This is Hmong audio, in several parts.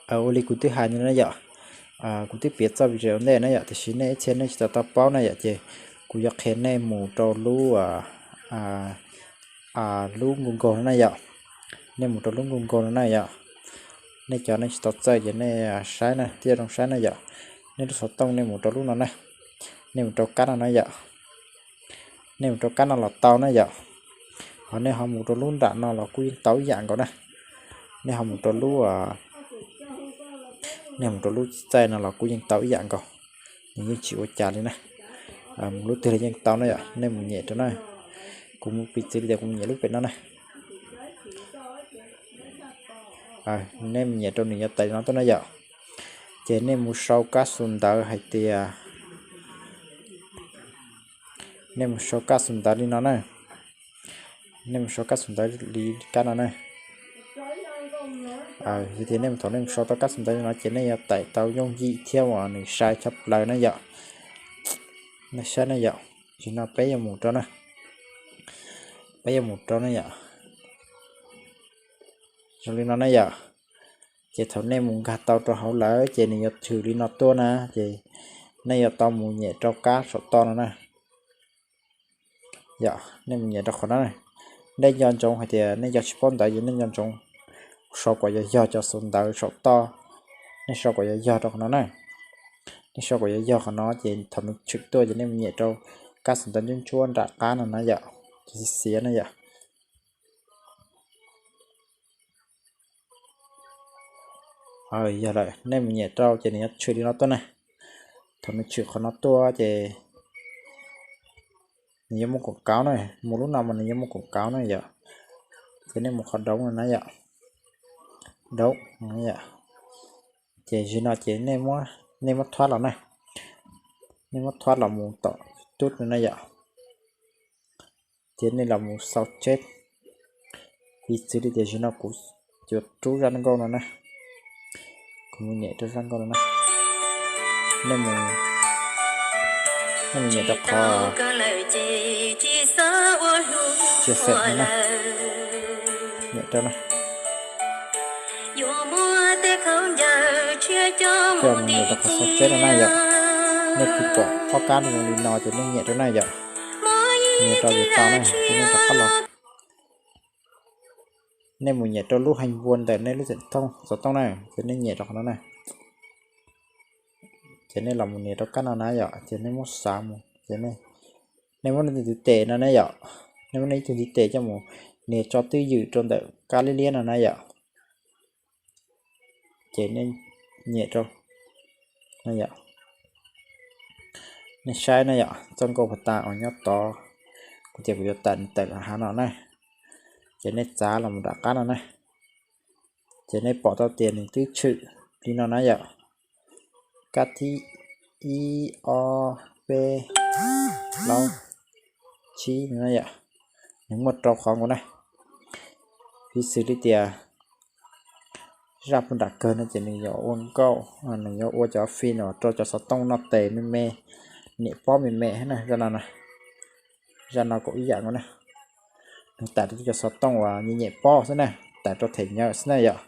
Ua li kuv twb hais no na yom, kuv twb piav txoj video ntej na yom, tiam sis nej ib txhia nej tsis tau tau paub na yom, ces kuv yuav qhia nej mus rau lub lub Google no na yom. Nej mus rau lub Google no na yom. Nej cov nej tsis tau txawj ces nej saib na thiaj zoo saib na yom. Nej lub xov tooj nej mus rau lub no na, nej mus rau kab no na yom. Nej mus rau kab no los tau na yom. Ho nej ho mus rau lub nram no los kuj yeej tau ib yam nkaus na. Nej ho mus rau lub nej mus rau lub txaij no los kuj yeej tau ib yam nkaus. Nws yeej tsis ua cas li na. Mus lub twg los yeej tau na yom, nej mus nyem rau na. Kuv mus piv txwv li tias kuv mus nyem lub pem no na. Nej mus nyem rau nws yuav tawm li no tuaj na yom. Ces nej mus sau kab xus ntawv hais tias, nej mus sau kab xus ntawv li no na. Nej mus sau kab xus ntawv li kab no na. Yog tias nej thaum nej mus sau tau kab xus ntawv li no ces nej yuav tawm tau yooj yim thiab uas nws sai tshaj plaws na yom. Nej saib na yom, tsis no peb yuav mus rau na, peb yuav mus rau na yom. Zoo li no na yom. Ces thaum nej mus nkag tau rau hauv lawm ces nws yuav tshwm li no tuaj na, ces nej yuav tau mus nyem rau kab saum toj no na. Yom, nej mus nyem rau qhov no na. Nej nco ntsoov hais tias nej cov tsis paub ntawv ces nej nco ntsoov sau kom yog yog cov xus ntawv saum toj. Nej sau kom yog yog rau qhov no na. Nej sau kom yog yog qhov no ces thaum nws tshwm tuaj ces nej mus nyem rau kab xus ntawv ntsuab ntsuab nram qab no na yom, ces xiav na yom. Yog lawm nej mus nyem rau ces nws yuav tshwm li no tuaj na. Thaum nws tshwm qhov no tuaj ces nws yuav muaj quam kauv na, mus lub no mas nws yuav muaj quam kauv na yom. Ces nej mus qhov download no na yom, download. Ces zim no ces nej muab thab los na, nej muab thab los mus tom YouTube no na yom. Ces nej los mus sau tseb. Piv txwv li tias zim no kuv yuav rub zaj nkauj no na, kuv mus nyem rau zaj nkauj no na. Nej mus, nej mus nyem rau qhov chia sẻ no na, nyem rau na. Coj mus nyem rau qhov sau tseb no na yom. Nej tiv pom ob kab li no ces nej nyem rau na yom. Nyem rau ces tau na, ces nej rov qab los. Nej mus nyem rau lub heev vuas ntawm nej lub xov tooj na, ces nej nyem rau qhov no na. Ces nej los mus nias rau kab no na yom, ces nej muab xav mus, ces nej muab nej tus ntiv tes no na yom, nej muab nej tus ntiv tes coj mus nias tso twj ywm rau ntawm kab liab liab no na yom. Ces nej nyem rau, nej saib na yom, txoj nkauj puag ta uas nyob tod, kuv tias kuv yuav tawm nws tawm hav no na. Ces nej txav los mus nram qab no na. Ces nej pom tau tias nws twb tshwm li no na yom. Kab thib ib, ob, peb, plaub, tsib no na yom. Nws muaj rau qhov nkaus na. Piv xws li tias zaj puag nram kawg no ces nws yuav ua nkauj, nws yuav ua cov fim no rau cov xov tooj noj tes me me, niam pob me me na, zaj no na. Zaj no kuj ib yam nkaus na. Nws tawm rau cov xov tooj uas nyem nyem pob xwb na, tawm rau them nyuj xwb na yom.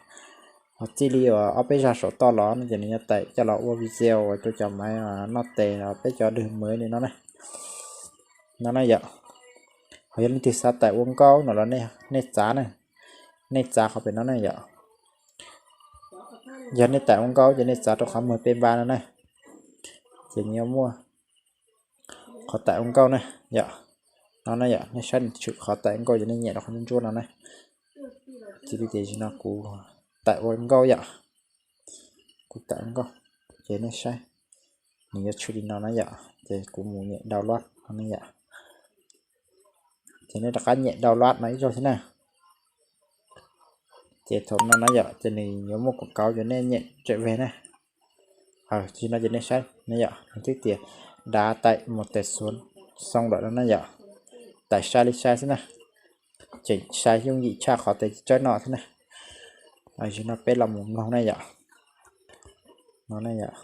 Ho txij li uas ob peb zag saum toj los no ces nws yuav tawm coj los ua video uas rau cov maiv noj tes los peb cov dwg maiv li no na. No na yom. Ho yog leej twg xav tawm ua nkauj no los nej txav na, nej txav qhov pem no na yom. Yog nej tawm ua nkauj ces nej txav rau qhov muag peb npa no na. Ces nws yuav muaj qhov tawm ua nkauj na yom. No na yom, nej saib nws tshwm qhov tawm ua nkauj ces nej nyem rau qhov ntsuab ntsuab no na. Txij li tias zim no kuv tawm ua nkauj yom. Kuv tawm ua nkauj, ces nej saib, nws yuav tshwm li no na yom. Ces kuv mus nyem download no na yom. Ces nej rov qab nyem download no ib zaug thiab na. Ces thaum no na yom, ces nws yuav muaj quảng cáo ces nej nyem trở về na. Zim no ces nej saib na yom, nws twb tias đã tải một tài khoản xong rồi no na yom. Tải sai li sai xwb na. Tseem sai yooj yim tshaj qhov tes tsawb no thiab na. Zim no peb los mus mloog na yom. No na yom.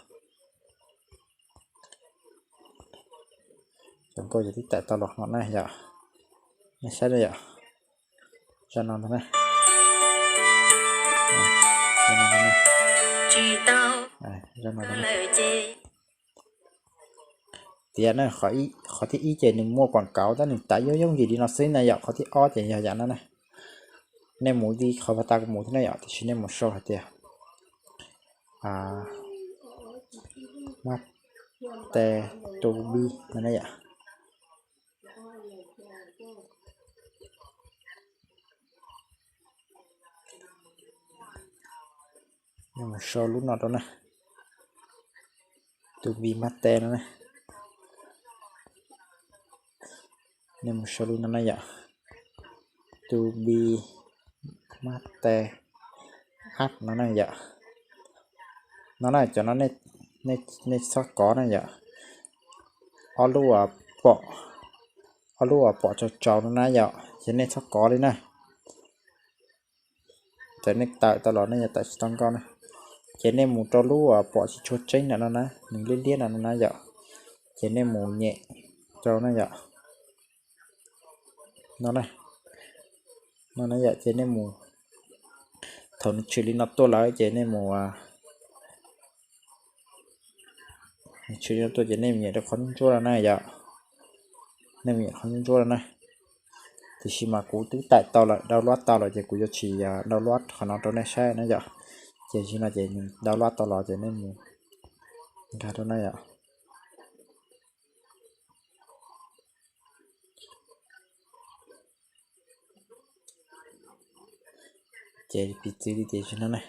Cov nkauj ces twb tawm tau los no na yom. Nej saib na yom. Zaj no ntag na. Tias na, qhov thib ib ces nws muaj quam kauv tab nws tav yooj yooj yim li no xwb na yom. Qhov thib ob ces yog yam no na. Nej mus li qhov pas tas kuv mus thiab na yom, tiam sis nej mus sau hais tias mab tes tu bi no na yom. Nej mus sau lub no rau na, tu bi mab tes no na. Nej mus sau lub no na yom, tu bi mab tes ab no na yom. No na, cov no nej txhob kov na yom. Ob lub, pom, ob lub uas pom tsaus tsaus no na yom, ces nej txhob kov li na. Txawm nej tawm tau los nej yuav tawm tsis tau nkauj na. Ces nej mus rau lub uas pom tsis tshua tseeb ntawm no na, nws liab liab no na yom. Ces nej mus nyem rau na yom. No na, no na yom, ces nej mus, thaum nws tshwm li no tuaj lawm ces nej mus, nws tshwm li no tuaj ces nej mus nyem rau qhov ntsuab ntsuab no na yom. Nej mus nyem qhov ntsuab ntsuab no na. Tiam sis mas kuv twb tawm tau lawm, download tau lawm ces kuv yuav tsis download qhov no rau nej saib na yom. Ces zaum no ces nws download tau los ces nej mus nkag rau na yom. Ces piv txwv li tias no na,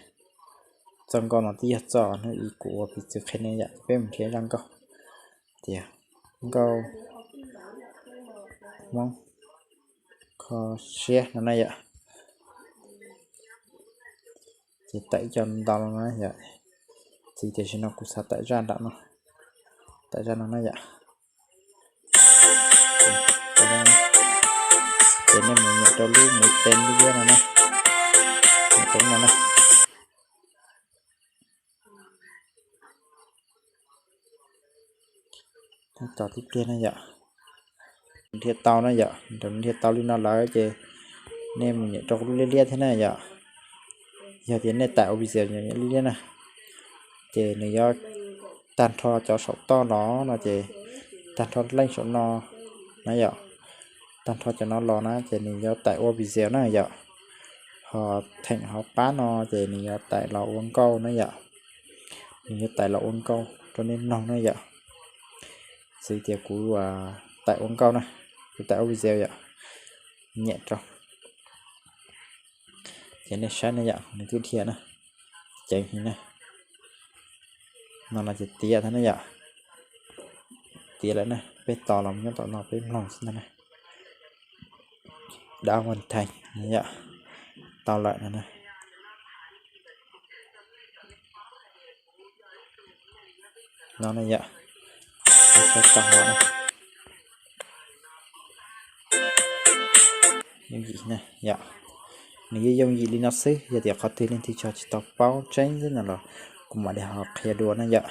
txoj nkauj no twb yog txoj hnub ib kuv ua piv txwv qhia nej yom, peb mus nrhiav zaj nkauj tias nkauj Hmoob kho siab no na yom. Ces tawm ib co ntau no na yom. Txiv tiam sis no kuv xav tawm zaj nram no, tawm zaj no na yom. Ces nej mus nyem rau lub muv tes liab liab no na, nyem rau no na. Tos tib pliag na yom. Nrhiav tau na yom, nrhiav tau li no lawm ces nej mus nyem rau lub liab liab thiab na yom. Yog tias nej tawm ua video liab liab na, ces nws yuav tag nrho cov saum toj los no ces tag nrho leej saum no na yom. Tag nrho cov no los na ces nws yuav tawm ua video na yom. Ho theem hauv qab no ces nws yuav tawm los ua nkauj na yom. Nws yuav tawm los ua nkauj rau nej mloog na yom. Xws tias kuv tawm ua nkauj na, kuv tawm ua video yom, nyem rau. Ces nej saib na yom, nws twb dhia na, ceev heev na. No no ces tiav thiab na yom, tiav lawm na, peb tos los nyob tom no peb mloog xwb ntag na. Dab Vaj Theej yom, tau lawm no na. No na yom, saib tau no na. Yooj yim na yom, nws yeej yooj yim li no xwb, yog tias qhov twg leej twg tsis tau paub tseeb xwb no los kuv mam li ho qhia dua na yom.